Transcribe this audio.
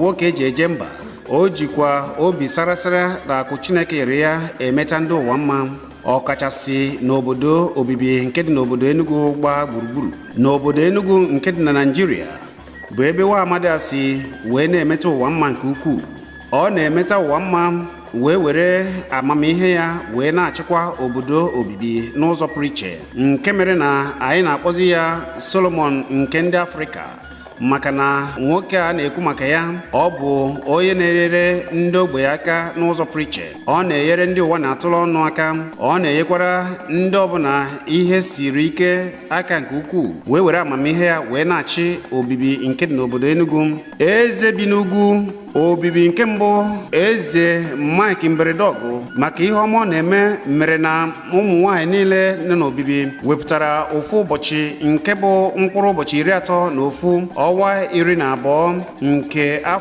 Nwoke eji eje mba. O jikwa obi sarasara na akụ Chineke nyere ya emeta ndị ụwa mma, ọkachasị n'obodo Obibi nke dị n'obodo Enugu gbaa gburugburu. N'obodo Enugu nke dị na Naịjirịa bụ ebe nwa amadi a si wee na-emeta ụwa mma nke ukwuu. Ọ na-emeta ụwa mma wee were amamihe ya wee na-achịkwa obodo Obibi n'ụzọ pụrụ iche, nke mere na anyị na-akpọzi ya Solomon nke ndị Afrịka, maka na nwoke a na-ekwu maka ya, ọ bụ onye na-enyere ndị ogbenye aka n'ụzọ pụrụ iche. Ọ na-enyere ndị ụwa na-atụrụ ọnụ aka. Ọ na-enyekwara ndị ọbụla ihe siri ike aka nke ukwuu, wee were amamihe ya wee na-achị Obibi nke dị n'obodo Enugu. Eze bi n'ugwu, Obibi nke mbụ, Eze Mike Mberedọgụ, maka ihe ọma ọ na-eme mere na ụmụ nwaanyị niile nọ n'Obibi wepụtara ofu ụbọchị, nke bụ mkpụrụ ụbọchị 31 ọnwa 12 nke afọ.